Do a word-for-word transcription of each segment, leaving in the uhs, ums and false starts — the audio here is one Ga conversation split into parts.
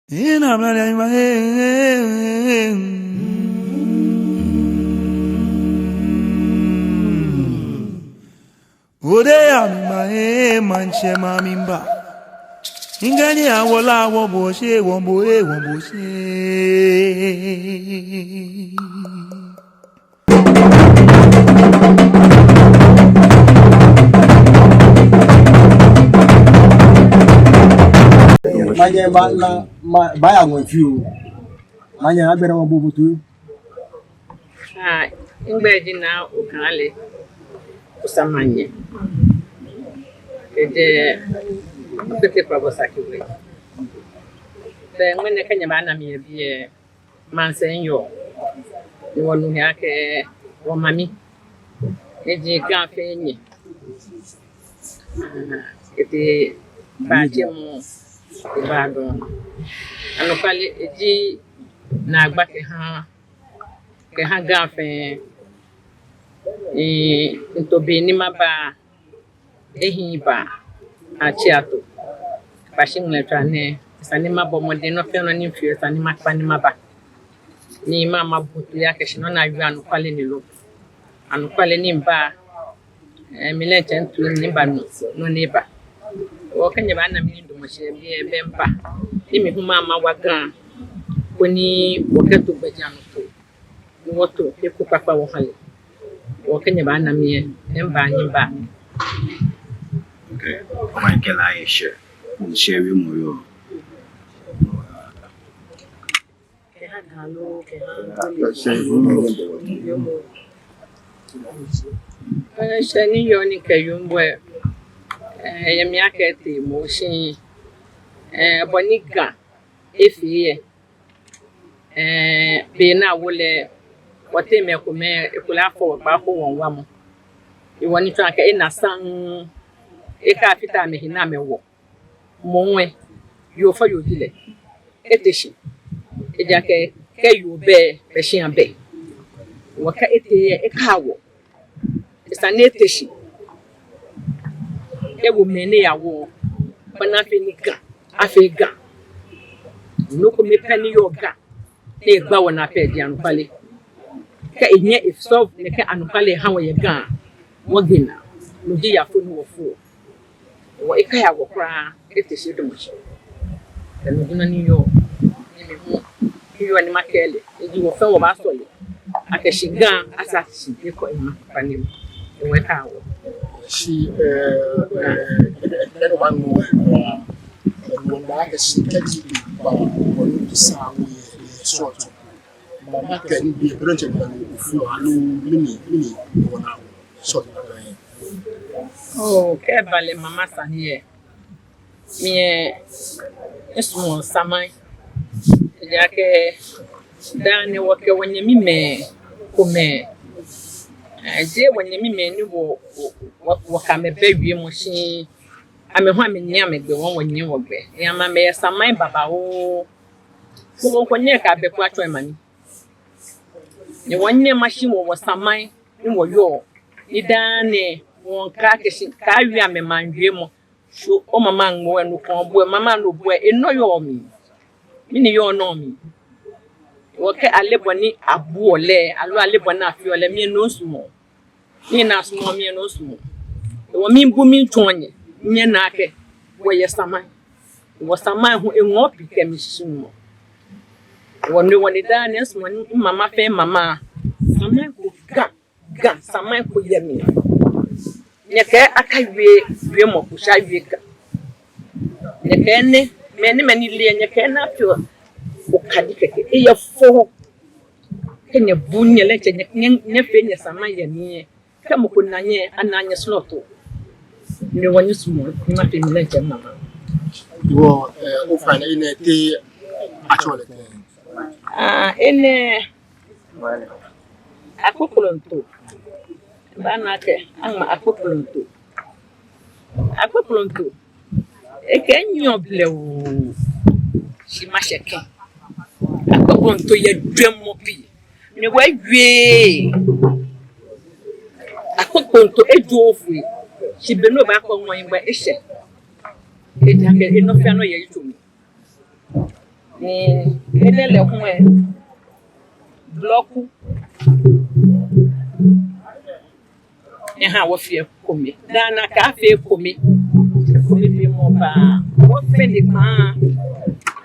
Ina mlali ma. Ode ya mi ma, eh, manche ma mi mba. Ingani awola wo boshe, wo bo, eh, wo boshe. Manye ba na, ma, ba ya ŋwɛi fioo. Manye agbɛnɛ wɔ bubutu. Ah, migbɛi ji Naa Okailey Osamanye. Kɛjɛ Opetekwabo Saki We. Be ŋmɛnɛ kɛ nyɛbaana mi yɛ biɛ, maŋsɛɛ nyɔŋ. Ni wɔnu he akɛ wɔmami, ni ji Ga fɛɛ nyɛ, etee baatsɛ mɔ, ebaadɔŋ. Anɔkwale, eji naagba kɛha, kɛha Ga fɛɛ. Ni mito be ni maba, ehiii ba, atsi ato. Kpashi ŋmlɛtswaa nɛɛ, esa ni mabɔ mɔdɛŋ, nɔ fɛɛ nɔ ni mifeɔ, esa ni makpa ni maba. Ni mama bo toi akɛ shi nɔ ni awie anɔkwale ni lo. Anɔkwale ni miba, eh, mi lɛ mitsɛ mitoi ni mibanu nɔ ni eba. Wɔ kɛ nyɛbaana mi ni midamɔ shi yɛ biɛ, be mba. Ni mi hu mama wa Ga, koni wɔkɛto gbɛjianɔtoo. Ni wɔto eko kpakpa wɔha lɛ. Wɔ kɛ nyɛbaana mi yɛ, ni mba ni mba. Okay. Ofainɛ kɛ lɛ aye share. Share wiemɔ yɔɔ. Kɛha Ga loo, kɛha. Eh, share ni yɔɔ ni kɛ yɔɔ bɔ, eh, yɛ mi akɛ te mɔ shi, eh, bɔ ni Ga efee yɛ. Eh, be ni awo lɛ, wɔteŋ mɛi komɛi, ekolɛ afɔ wɔ kpa ko wɔŋ wa mɔ. Ewɔ ni tsɔɔ akɛ ena saŋŋ, eka fita amɛhe ni amɛwo. Mɔ ŋwɛi, yoo fɔ yoo ji lɛ. Ete shi. Ejaakɛ, kɛ yoo bɛ, bɛ shia bɛ. Wɔ kɛ ete yɛ, eka wɔ. Esa ni ete shi. Ewo mɛi ni yawo. Bɔ ni afee ni Ga afee Ga. Nɔ kome pɛ ni yɔɔ Ga ni egba wɔnaa pɛ ji anɔkwale. Kɛ enyɛ e-solve nɛkɛ anɔkwale eha wɔ yɛ Ga, wɔgbe naa. No ji yafo ni wɔfoɔ. Wɔ ekaya wɔ kwraa, ete shi edamɔ shi. Ɛno ji nɔ ni yɔɔ, ni mi hu, ni yɔɔ ni makɛɛ lɛ, eji wɔ fɛɛ wɔbaasɔle. Akɛ shi Ga asa shi ni kɔ ema kpa ni mu. Ewɔ eka wɔ. Shi, eh, eh, eh, eh, wa nu, eh, eh, wa akɛ shi kɛji ba, wɔ nu bisa wɔ yɛ, yɛ sɔɔto. Mama kɛ ni bi, brɛnche ba ni ofu, aloo mɛni, mɛni, wɔna sɔɔto na yɛ. Oh, kɛ eba lɛ mama sane yɛ. Mi lɛ, misumɔɔ Saman. Ejaakɛ daa nɛɛ wɔkɛ wɔnyɛmimɛi komɛi, eh, jeee wɔnyɛmimɛi ni wɔ, wɔ, wɔ, wɔkɛ amɛ bɛ wiemɔ shi amɛ hu amɛnyiɛ amɛgbɛ, wɔ wɔnyiɛ wɔgbɛ. Ni amɛ amɛyɛ Saman babaoo. Mɔ ko nyɛŋ akɛ abɛ ko atsɔ emami. Ni wɔnyɛŋ mashi wɔ, wɔ Saman ni wɔyɔɔ. Ni daa nɛɛ wɔŋka akɛ shi, kaawie amɛ maŋ wiemɔ. So, omama ŋmɔ wɛ nɔ ko, bo wɛ mama nɔ bo wɛ, enɔ yɔɔ mli. Mɛni yɔɔ nɔ mli. Wɔkɛ ale bɔ ni abuɔ lɛ, aloo ale bɔ ni afeɔ lɛ, mi lɛ no misumɔɔ. Ni na sumɔɔ mi lɛ no misumɔɔ. Ewɔ mibu mitsɔɔ nyɛ, nyɛna akɛ wɔyɛ Saman. Wɔ Saman hu eŋɔɔ pii kɛ mishishinumɔ. Wɔ nɛɛ, wɔ nɛɛ daa nɛɛ misumɔɔ ni mama fɛɛ mama. Saman ko Ga, Ga, Saman ko yɛ mli. Nyɛkɛ akawie wiemɔ ko shi awie Ga. Nyɛkɛ nɛ, mɛni mɛni lɛ, nyɛkɛ nɛ afeɔ okadi kɛkɛ. Eyɛ fɛo. Kɛ nyɛbu nyɛ lɛ tsɛ, nyɛ, nyɛ, nyɛfee nyɛ Saman yɛ mli lɛ. Kɛ mɔ ko na nyɛ, ana nyɛ srɔto. Ni wɔ nyɛsumɔɔ, ni mafee mi lɛ mitsɛ mama. Wɔ, eh, ofainɛ, enɛ te atsɛɔ lɛ tɛŋŋ? Ah, enɛ, akpokplonto. Baana akɛ, aŋma akpokplonto. Akpokplonto. Ekɛ nyɔ blɛoo. Shi mashɛ kɛ. Akpokplonto yɛ jwɛŋmɔ pii. Ni wɔwie. Akpokplonto ejooo foi. Shi be ni obaakɔ ŋwɛi gba eshɛ. Ejaakɛ enɔ fɛɛ nɔ yɛ yitso mli. Ni enɛ lɛ hu lɛ, blɔku. Eha wɔfee ekome. Daa nakai afee ekome. Ekomefeemɔ baa. Wɔfee ni kpaa.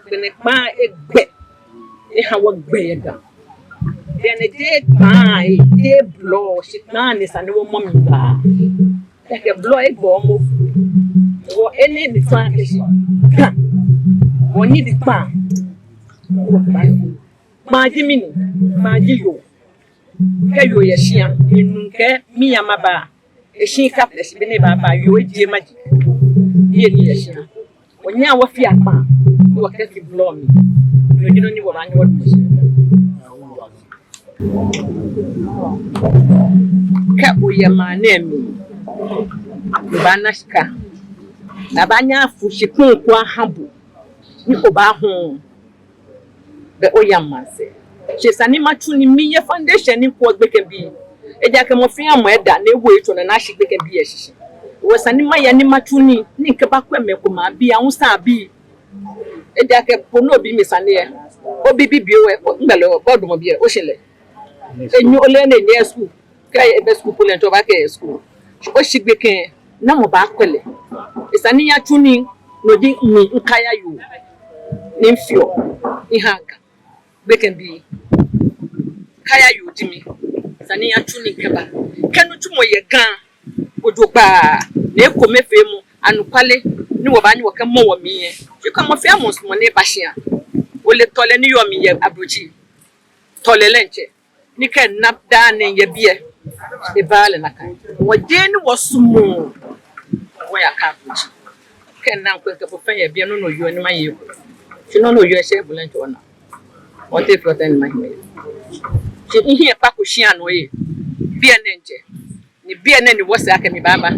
Kpɛnɛ kpaa egbɛ. Eha wɔgbɛ yɛ Ga. Bianɛ jeee kpaa, eh, jeee blɔ, shi kpaa ni esa ni wɔmɔ mli baa. Ejaakɛ blɔ egbɔmɔ. Wɔ enɛ ni tsɔɔ akɛ shi Ga, wɔnyɛ ni kpaa. Kpaa ji mɛni? Kpaa ji yoo. Kɛ yoo yɛ shia, minu akɛ miya maba. Eshi kafle shi be ni ebaaba yoo ejie maji. Biɛ ni yɛ shia. Wɔnyɛɛɛ wɔfea kpaa, ni wɔkɛfi blɔ mli. No ji nɔ ni wɔbaanyɛ wɔdamɔ shi. Kɛ oyɛ maŋ nɛɛ mli, obaana shika. Ni abaanyɛ afu shikpɔŋ ko aha bo. Ni obaahu. Be oya maŋsɛɛ. Shi esa ni matsu nii, miyɛ foundation ni kwɛɔ gbekɛbii. Ejaakɛ mɔ fɛɛ mɔ eda ni ewo etsɔ naa ni ashi gbekɛbii ashishi. Hewɔ esa ni maya ni matsu nii, ni mikɛbakwɛ mɛi komɛi abii, awusa abii. Ejaakɛ bo ni obi mi sane lɛ, obi bibioo lɛ, nɛgbɛ lɛ, bo odamɔ biɛ, oshi lɛ. Enyɔ ole ni enyɛ school. Kɛ ebɛ school po lɛ, ntsɔ ba kɛ school. Oshi gbekɛ, namɔ baakwɛ lɛ? Esa ni miyatsu nii, no ji mi mikaya yoo. Ni mifeɔ, miha Ga gbekɛbii. Kaya yoo ji mi. Esa ni miyatsu nii mikɛba. Kɛ nitsumɔ yɛ Ga, ojogbaŋŋ, ni ekomefeemɔ, anɔkwale, ni wɔbaanyɛ wɔkɛmɔ wɔmli lɛ. Shi kɛ mɔ fɛɛ mɔ sumɔɔ ni eba shia. Ole tɔlɛ ni yɔɔ mli yɛ Ablotsiri. Tɔlɛ lɛ ntsɛ. Ni kɛ ena daa nɛɛ yɛ biɛ, ebaa lɛ nakai. Wɔjeee ni wɔsumɔɔ wɔyaka Ablotsiri. Kɛ ena ŋkwɛ kɛ bo fɛɛ yɛ biɛ, nɔ ni oyɔɔ ni maye eko. Shi nɔ ni oyɔɔ shɛ bo lɛ ntsɛ ona. Wɔtee fioo tɛŋŋ ni mahi maye. Shi mihiɛ kpako shia nɔ lɛ, biɛ nɛɛ ntsɛ. Ni biɛ nɛɛ ni wɔsɛɛ akɛ mibaaba.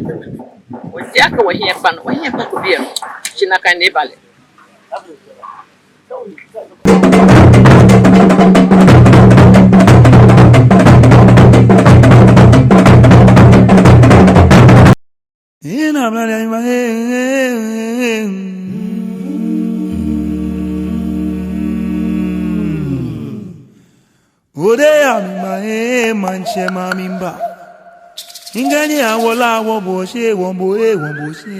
Wɔjeee akɛ wɔhiɛ kpa nɔ, wɔhiɛ kpako biɛ nɔ. Shi nakai ni eba lɛ. Ode ya mi ma, eh, maŋtsɛ ma mi mba. Ngani awola wo bo she, wo bo, eh, wo bo she.